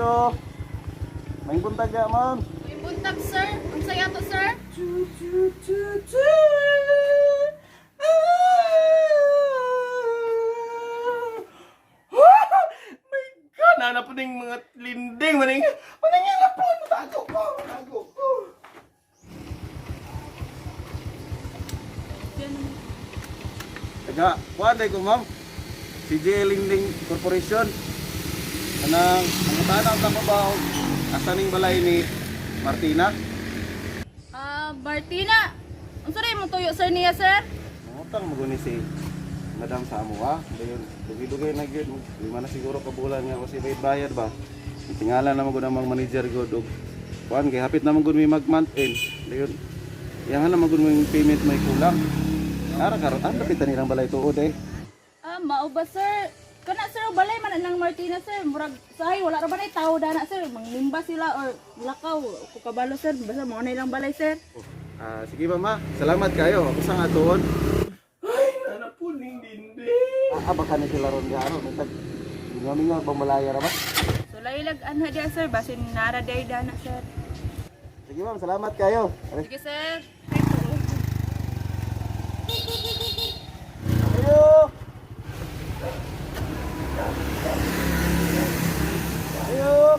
Ayo. May buntag ya, ma'am. May buntag, sir. Ang saya to, sir. Chu, chu, chu, chu. Ah! My God, naana po ning mga linding maning maning na po, matago ko, matago ko. Taga, kuan day ko, ma'am. CJ Linding Corporation. Anang mangutana ang ba asa ning balay ni Martina? Ah, Martina. Ang sorry mong tuyo, sir, niya, sir. Mangutang mo guni si Madam sa amo ah. Dayon dugay-dugay na gyud, 5 na siguro ka bulan nga kasi may bayad ba. Tingala na mo gud ang mga manager gud og kuan kay hapit na man gud may mag month end. Dayon iyahan na man gud may payment may kulang. Ara karon ang dapitan nilang balay tuod eh. Ah, mao ba, sir? Kana, sir, balay man nang Martina, sir. Murag sahay wala ra ba nay tao dana, sir. Manglimba sila or lakaw. Ko kabalo, sir. Basta mao na ilang balay, sir. Ah, sige mama, salamat kayo. Ako sa nga tuod. Ay, nana po ning dindi. Ah, baka ni sila ron garo. May tag mingaw bang malaya ra ba? So laylag anha diya, sir. Basin nara day dana, sir. Sige ma'am, salamat kayo. Aray. Sige, sir. Ayo. Ayo.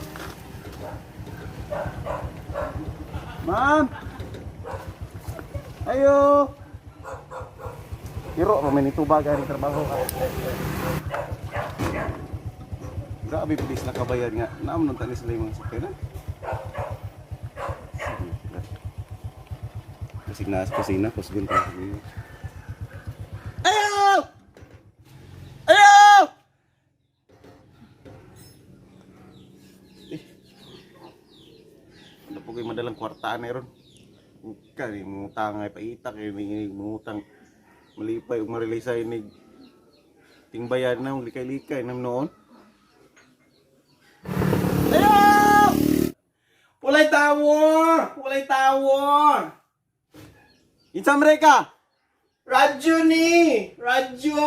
Ma'am. Ayo. Hiro, may nitubag ang trabaho ka. Grabe pulis na kabayan nga. Naam nung tanis sila yung mga sakyanan. Sige, sila. Kasi naas kusina, kusgun pa. Ayo! Ayo! Eh. Ano po kayo madalang kwartaan na ron? Kani, mungutang ay paita kayo, may mungutang malipay ug marelisay ni tingbayan na, likay-likay nam noon. Ayo! Walay tawo! Walay tawo! Insa Amerika? Radyo ni! Radyo!